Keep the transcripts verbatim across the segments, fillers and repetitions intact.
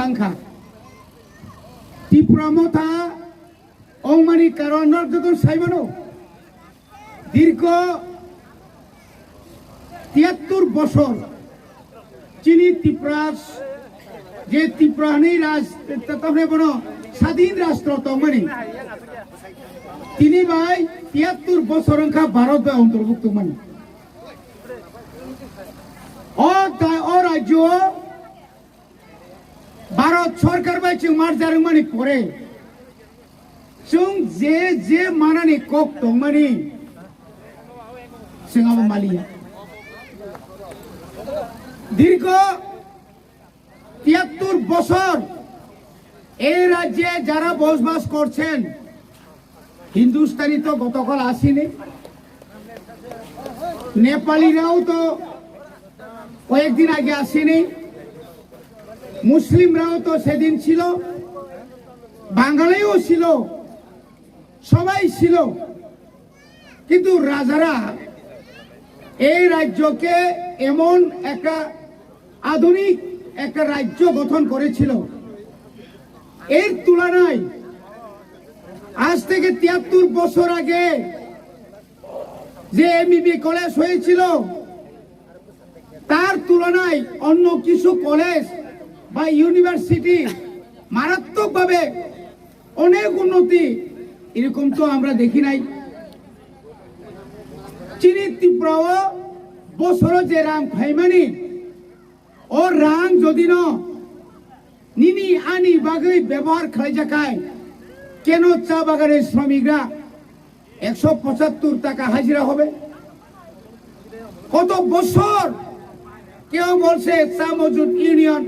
Angkha. Tipra Motha ongmani karon norok joto saimano. Dirgho tiyattur bosor chini Tipra, je Tipra hwnwi raj, ta-, tamni bono sadin rastro tongmani. Tini bai tiyattur bosor wngkha Bharat bai ontorbukto mani. O da-, o rajyo Bharat sorkar bai chwng merger wngmani pore, chwng je je manani kok tongmani, chwng abo maliya. দীর্ঘ তিয়াত্তর বছর এই রাজ্যে যারা বসবাস করছেন, হিন্দুস্তানি তো গতকাল আসেনি, নেপালিরাও তো কয়েকদিন আগে আসেনি, মুসলিমরাও তো সেদিন ছিল, বাঙালিও ছিল, সবাই ছিল। কিন্তু রাজারা এই রাজ্যকে এমন একটা আধুনিক একটা রাজ্য গঠন করেছিল, এর তুলনায় আজ থেকে তিয়াত্তর বছর আগে যে এমবিবি কলেজ হয়েছিল, তার তুলনায় অন্য কিছু কলেজ বা ইউনিভার্সিটি মারাত্মকভাবে অনেক উন্নতি, এরকম তো আমরা দেখি নাই। Chini Tripura o bosoro je rang phaimani, o rang jodi no nini ani bagwi bebohar khlaijakhai, keno cha bagani sromikra ekso pochattor taka hajira hobe? কত বছর কেউ বলছে চা মজুর ইউনিয়ন,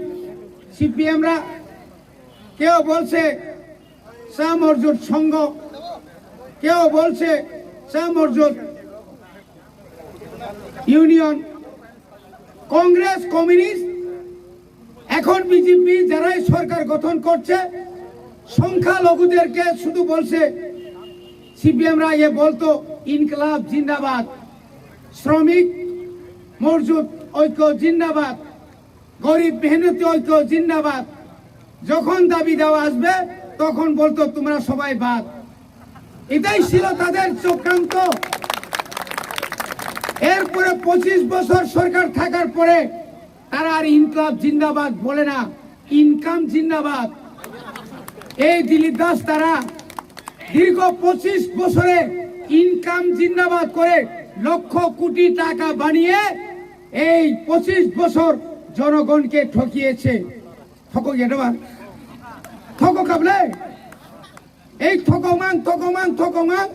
সিপিএমরা, কেউ বলছে চা মজুর সংঘ, কেউ বলছে চা মজুর ইউনিয়ন, কংগ্রেস, কমিউনিস্ট, এখন বিজেপি যারাই সরকার গঠন করছে, সংখ্যালঘুদেরকে শুধু বলছে, সিপিএমরা আগে বলতো ইনকলাব জিন্দাবাদ, শ্রমিক মজুর ঐক্য জিন্দাবাদ, গরিব মেহনতি ঐক্য জিন্দাবাদ। যখন দাবি দেওয়া আসবে, তখন বলতো তোমরা সবাই বাদ। এটাই ছিল তাদের চক্রান্ত। এরপরে পঁচিশ বছর সরকার থাকার পরে তারা আর ইনকলাব জিন্দাবাদ বলে না, ইনকাম জিন্দাবাদ। এই দিলীপ দাস তারা দীর্ঘ পঁচিশ বছরে ইনকাম জিন্দাবাদ করে লক্ষ কোটি টাকা বানিয়ে এই পঁচিশ বছর জনগণকে ঠকিয়েছে। ঠকো কেন বা? ঠকো কাবলে? Ei thokongmang, thokongmang, thokongmang,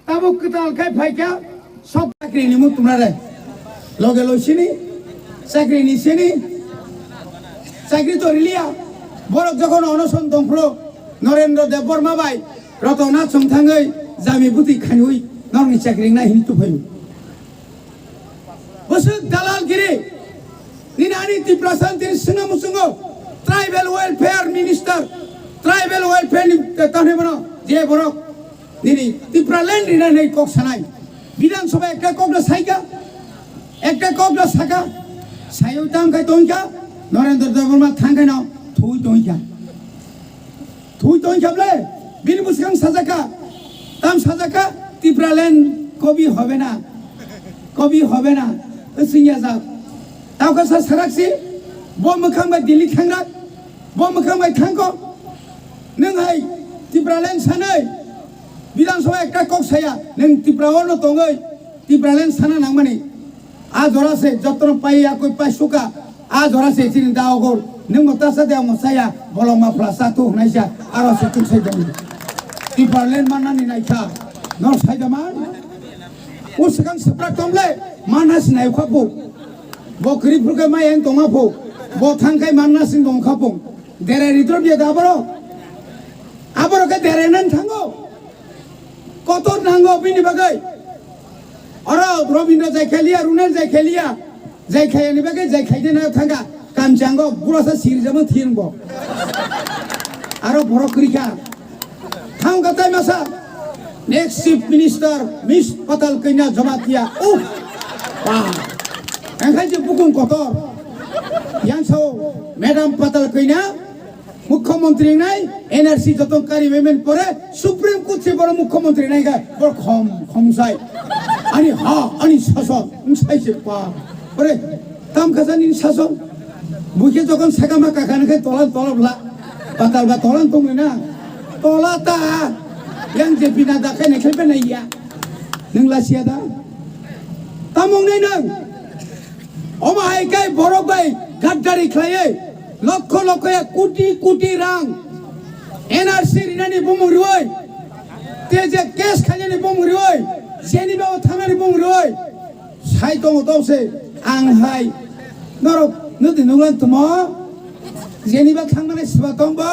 tabuk kwtal khai phaikha, sok chakri ni mutumra re. Loge loisini, chakri ni sini, chakri to riliya. Borok jokhon onoson tongphro, Norendra Debbarma bai, Rotona chongthangwi, jami buti khanwi, norni chakri na hini tuphayu. Bwswk dalalgiri. Nini ani Tiprasa tini swngna muchungo tribal welfare minister, tribal welfare ni tani bono je borok nini Tipraland rina nei kok sanai. Bidhan Sabha ekta kok no saika, ekta kok no saka, sayo tang kai tongka, Narendra Debbarma thang kai no thui tongka. Thui tong khe ble, bini bwswkang sajaka, tam sajaka, Tipraland kobi hobe na, kobi hobe na, swngya jak. Tao kasa sarak si, bo mwkhang bai Delhi thangrak, bo mwkhang bai thangko, nwng hai Tipraland sanai, Bidhan Sabha ekta kok saya, nwng Tripura o no tongoi, Tipraland sana nangmani. A jora se jotno pai ya koi pai suka. A jora se chini da ogor. Nung mo tasa de mo saya bolong ma pla sa tu hnai sa. Aro se tuk sai dong. Tipraland mana ni nai kha. Nor sai da man. U sekarang seprak tong le. Mana si nai kha bu. Bo kri pur ke mai en tong apu. Bo thang kai mana si dong kha pung. Dere ritro dia da bro. Aboro ke dere nan thango. Kotor nango bini bagwi. Oro Robindra jai kheliya, Runal jai kheliya. Jai khaya ni bagwi jai khaide na thanga. Kamchango burasa sirjamo thirbo. Aro borok krikha. Thang katai masa. Next Chief Minister, Miss Patal Kanya Jamatia. Uh! Wah! Engkai je bukung kotor. Yang so, Madam Patal Kanya, Mukhyamantri nai N R C joto kari payment pore Supreme Court se boro mukhyamantri nai ga bor khom khom sai. Ani ha, ani sason, wng sai se pa. Ore, tam kasa ni sason. Buke jokon sakama kakana khe tolan tolop la. Patal ba tolan tong na. Tola ta. Yang je bina da khe ne khe na ya. Nung la sia da. Tamung nai nang. Omo hai kai borok bai gaddari khlaiwi lokho lokho ya kuti kuti rang N R C rinani bumung riwi, te je case khainani bumung riwi, jeni ba o thangnani bumung riwi, sai tongo tong se ang hai norok nudi nunglan tumo jeni ba thangmani siba tong bo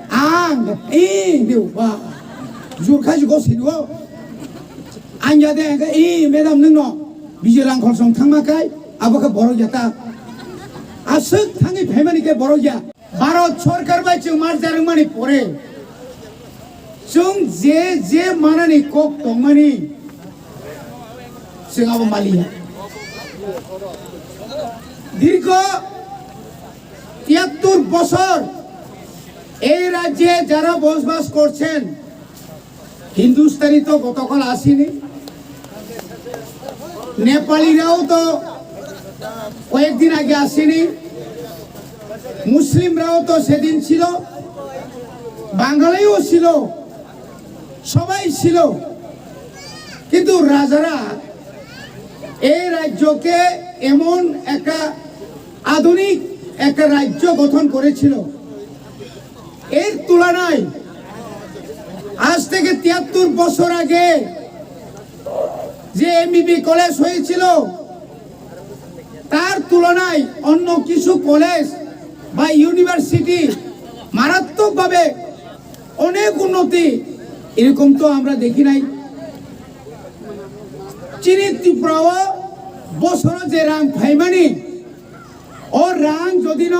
ang i diu ba jur khai jugo sinwo. Ang ya de, hingke, "Ee, madam, nwngno biji rang khorsom thangma kai, abo khe borok ya ta." Aswk thangwi phaimani khe borok ya. Bharat sorkar bai chwng merger wngmani pore, chwng je je manani kok tongmani, chwng abo maliya. দীর্ঘ তিয়াত্তর বছর এই রাজ্যে যারা বসবাস করছেন, হিন্দুস্তানি তো গতকাল আসেনি, নেপালিরাও তো কয়েকদিন আগে আসেনি, মুসলিমরাও তো সেদিন ছিল, বাঙালিও ছিল, সবাই ছিল। কিন্তু রাজারা এই রাজ্যকে এমন একটা আধুনিক একটা রাজ্য গঠন করেছিল, এর তুলনায় আজ থেকে তিয়াত্তর বছর আগে যে এমবিবি কলেজ হয়েছিল, তার তুলনায় অন্য কিছু কলেজ বা ইউনিভার্সিটি মারাত্মকভাবে অনেক উন্নতি, এরকম তো আমরা দেখি নাই। চিনি ত্রিপুরাও বছর যে রাং ফাইমানি, ও রাং যদি ন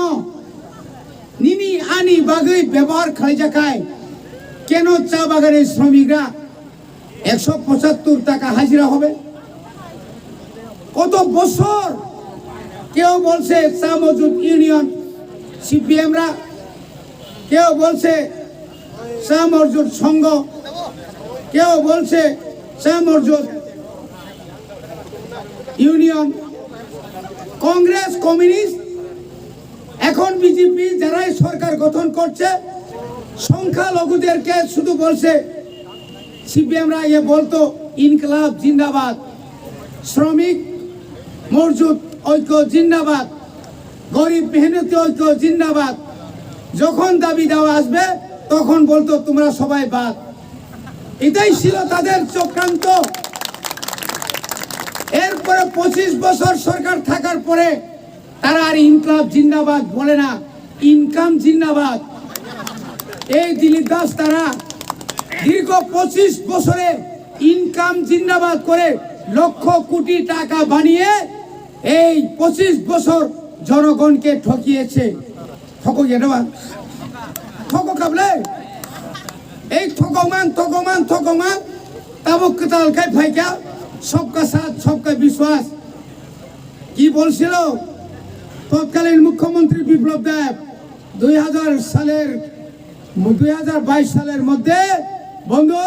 nini ani bagwi bebohar khlaijakhai, keno cha bagani sromikra একশো পঁচাত্তর টাকা হাজিরা হবে? কত বছর কেউ বলছে চা মজুদ ইউনিয়ন, সিপিএমরা, কেউ বলছে চা মজুদ সংঘ, কেউ বলছে চা মজুদ ইউনিয়ন, কংগ্রেস, কমিউনিস্ট, এখন বিজেপি যারাই সরকার গঠন করছে, সংখ্যালঘুদেরকে শুধু বলছে, সিপিএমরা আগে বলতো ইনকলাব জিন্দাবাদ, শ্রমিক মজুদ ঐক্য জিন্দাবাদ, গরিব মেহনতি ঐক্য জিন্দাবাদ। যখন দাবি দাওয়া আসবে, তখন বলতো তোমরা সবাই বাদ। এটাই ছিল তাদের চক্রান্ত। এরপরে পঁচিশ বছর সরকার থাকার পরে তারা আর ইনকলাব জিন্দাবাদ বলে না, ইনকাম জিন্দাবাদ। এই দিলীপ দাস তারা দীর্ঘ পঁচিশ বছরে ইনকাম জিন্দাবাদ করে লক্ষ কোটি টাকা বানিয়ে এই পঁচিশ বছর জনগণকে ঠকিয়েছে। Thokok ya ba? Thokok kable? Ei thokok mang, thokok mang, thokok mang. Tabuk kwtal khai phaikya, sabka saath, sabka biswas. কি বলছিল তৎকালীন মুখ্যমন্ত্রী বিপ্লব দেব দুই হাজার সালের, দুই হাজার বাইশ সালের মধ্যে, বন্ধু,